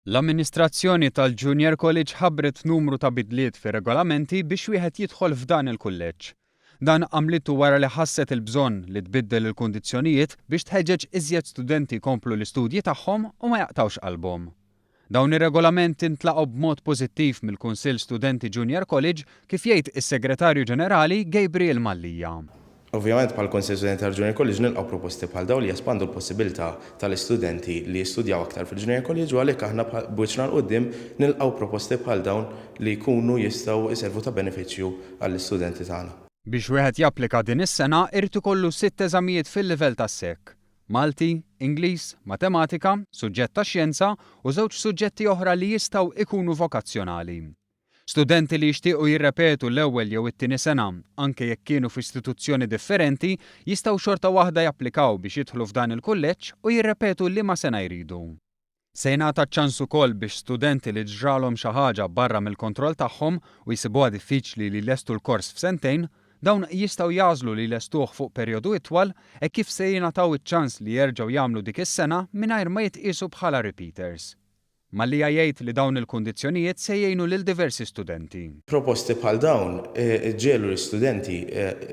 L-amministrazzjoni tal-Junior College ħabbret numru ta' bidliet fir-regolamenti biex wieħed jidħol f'dan il-kulleġġ. Dan għamlitu wara li ħasset il-bżonn li tbiddel il-kundizzjonijiet biex tħeġġeġ iżjed studenti jkomplu l-istudji tagħhom u ma jaqtgħux qalbhom. Dawn ir-regolamenti ntlaqgħu b'mod pożittiv mill-Kunsill Studenti Junior College kif jgħid is-Segretarju Ġenerali Gabriel Mallia. Ovvjament bħala Kunsill Studenti tal-Junior College nilqgħu proposti bħal dawn li jespandu l-possibilità tal-istudenti li jistudjaw aktar fil-Junior College u għalhekk aħna b'wiċċna 'l quddiem nilqgħu proposti bħal dawn li jkunu jistgħu jservu ta' benefiċċju għall-istudenti tagħna. Biex wieħed japplika din is-sena irid ikollu sitt eżamijiet fil-livell tas-SEC. Malti, Ingliż, Matematika, suġġett tax-xjenza u żewġ suġġetti oħra li jistgħu ikunu vokazzjonali. Studenti li jixtiequ jirrepetu l-ewwel jew it-tieni sena, anke jekk kienu f'istituzzjoni differenti, jistgħu xorta waħda japplikaw biex jidħlu f'dan il-kulleġġ u jirrepetu liema sena jridu. Se jingħata ċ-ċans ukoll biex studenti li ġralhom xi ħaġa barra mill-kontroll tagħhom u jsibuha diffiċli li jlestu l-kors f'sentejn, dawn jistgħu jagħżlu li jlestuh fuq perjodu itwal hekk kif se jingħataw iċ-ċans li jerġgħu jagħmlu dik is-sena mingħajr ma jitqiesu bħala repeaters. Mallia jgħid li dawn il-kundizzjonijiet se jgħinu lil diversi studenti. Proposti bħal dawn iġġegħlu l-istudenti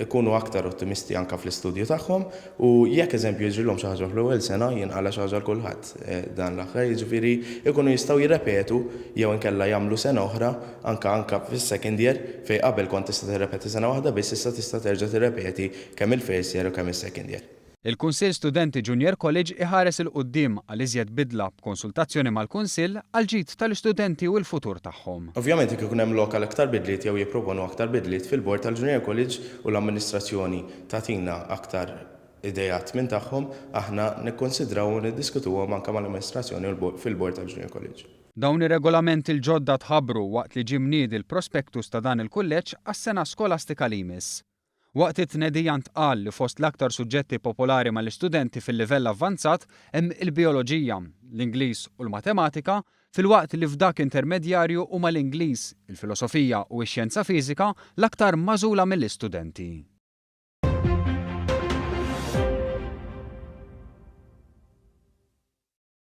jkunu aktar ottimisti anke fl-istudju tagħhom u jekk eżempju jiġrilhom xi ħaġa fl-ewwel sena, jinqala' xi ħaġa għal kulħadd dan l-aħħar, jiġifieri jkunu jistgħu jirrepetu jew inkella jagħmlu sena oħra anke anke fis-second year fejn qabel kont tista' tirrepeti sena waħda biss issa tista' terġa' tirrepeti kemm il-first year u kemm is-second year. Il-Kunsill Studenti Junior College iħares 'il quddiem għal iżjed bidla b'konsultazzjoni mal-Kunsill għall-ġid tal-istudenti u l-futur tagħhom. Ovvjament jekk ikun hemm lok għal aktar bidliet jew jipproponu aktar bidliet fil-Bord tal-Junior College u l-amministrazzjoni tagħtina aktar ideat minn tagħhom, aħna nikkunsidraw u niddiskutuhom anke mal-amministrazzjoni u fil-Bord tal-Junior College. Dawn ir-regolamenti l-ġodda tħabbru waqt li ġie mniedi l-prospectus ta' dan il-kulleġġ għas-sena skolastika li jmiss. Waqt it-tnedija ntqal li fost l-aktar suġġetti popolari mal-istudenti fil-livell avvanzat hemm il-bijoloġija, l-Ingliż u l-Matematika filwaqt li f'dak intermedjarju huma l-Ingliż, il-Filosofija u x-Xjenza Fiżika l-aktar magħżula mill-istudenti.